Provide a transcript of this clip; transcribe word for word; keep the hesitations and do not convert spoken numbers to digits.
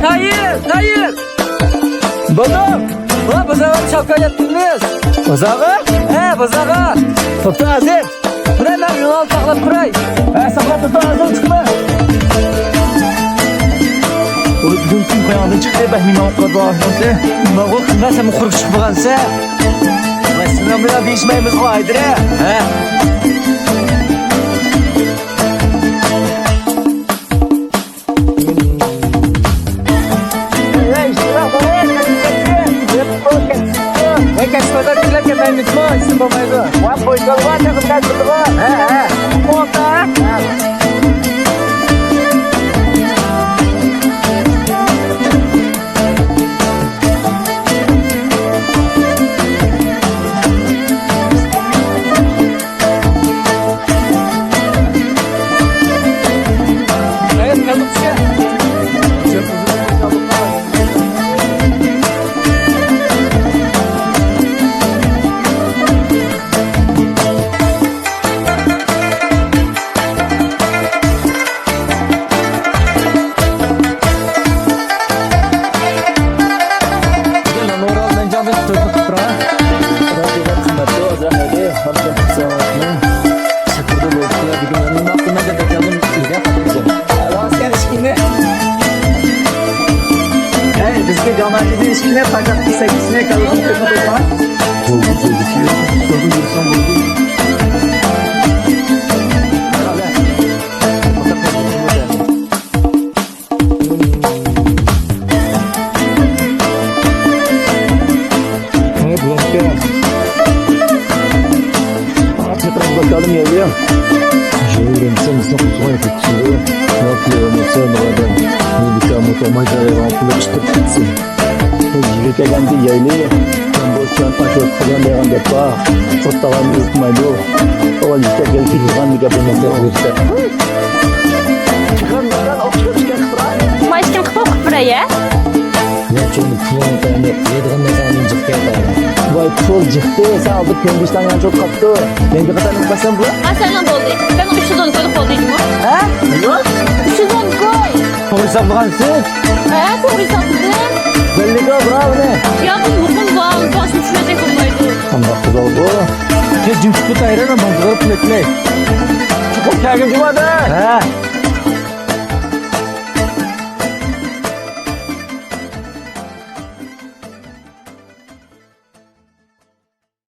تايىر، تايىر! بولدۇم! ۋا، بازارغا چاپكا يەتتىمىز! بازارغا؟ ھە، بازارغا! توختا، ھازىر! مانا مەن يول ساقلاپ تۇراي! ھە، ساقلاپ تۇر، ھازىر چىقىمەن! ۋوي، بۈگۈن كۈن قاياقتىن چىقتى، بەك مېھمان قىلىدۇ ئاشۇنىڭكى. نېمە بولدى، قىلماس، سەن قۇرۇق چىقىپ قالغانسەن. ۋاي، سېنىڭ بىلەن دېيىشمەيمىزغۇ، ھايدىرە! ھە؟ ۋاي، كەچ بازار تىكلەپ كەتمەيمىزمۇ؟ ئىشىم بولمايدۇ. ۋاي، پويتالغا چىقىپ كەتتىغۇ. ھە، ھە. بولدى. ھە. ھەي، بىزگە جامائەتنى ئىشكىنە پاكات سەككىزنى كالىدىن كۆپمە قويساڭ. بولدى، بولدى. يىگىت كەلگەندە يەيلى، بوشچان ئاش قىلغان دېگەن گەپ بار. قۇرت تاغام ئۆتمەيدۇ. ئۇ يىگىت كەلگەن كېتىدىغان گەپ ئەمەس. مايسكىن قىپا قىپىرە يە. يا چوڭ پۇلۇڭ تاينى يەيدىغان نەرسەڭنى جىق كەتە. ۋاي پۇل جىقتى، سەن ئالدى كۆڭگۈشتاڭ يانچۇق قاپتۇ. مەڭگە قاتا نېمە قىلسام بۇ؟ ھە، سەن نېمە بولدى؟ سەن ئۈچ يۈز ئون كوي قوغدىدىڭمۇ؟ ھە؟ نېمە؟ ئۈچ يۈز ئون كوي. توغرا ھېسابلىغانسىز؟ ھە، توغرا ھېسابلىدىم. بەللىگا براۋنى. يا بۇ مۇقىم ۋاۋ، باشنى چۈشۈرمەسەك بولمايدۇ. قانداق قىزاۋ بۇ؟ كەل جىم چىقىپ ئايرىلما، ماڭا قىزىغا پۇل ئەكلەي. چوقۇم كەلگىن جۇمادا. ھە.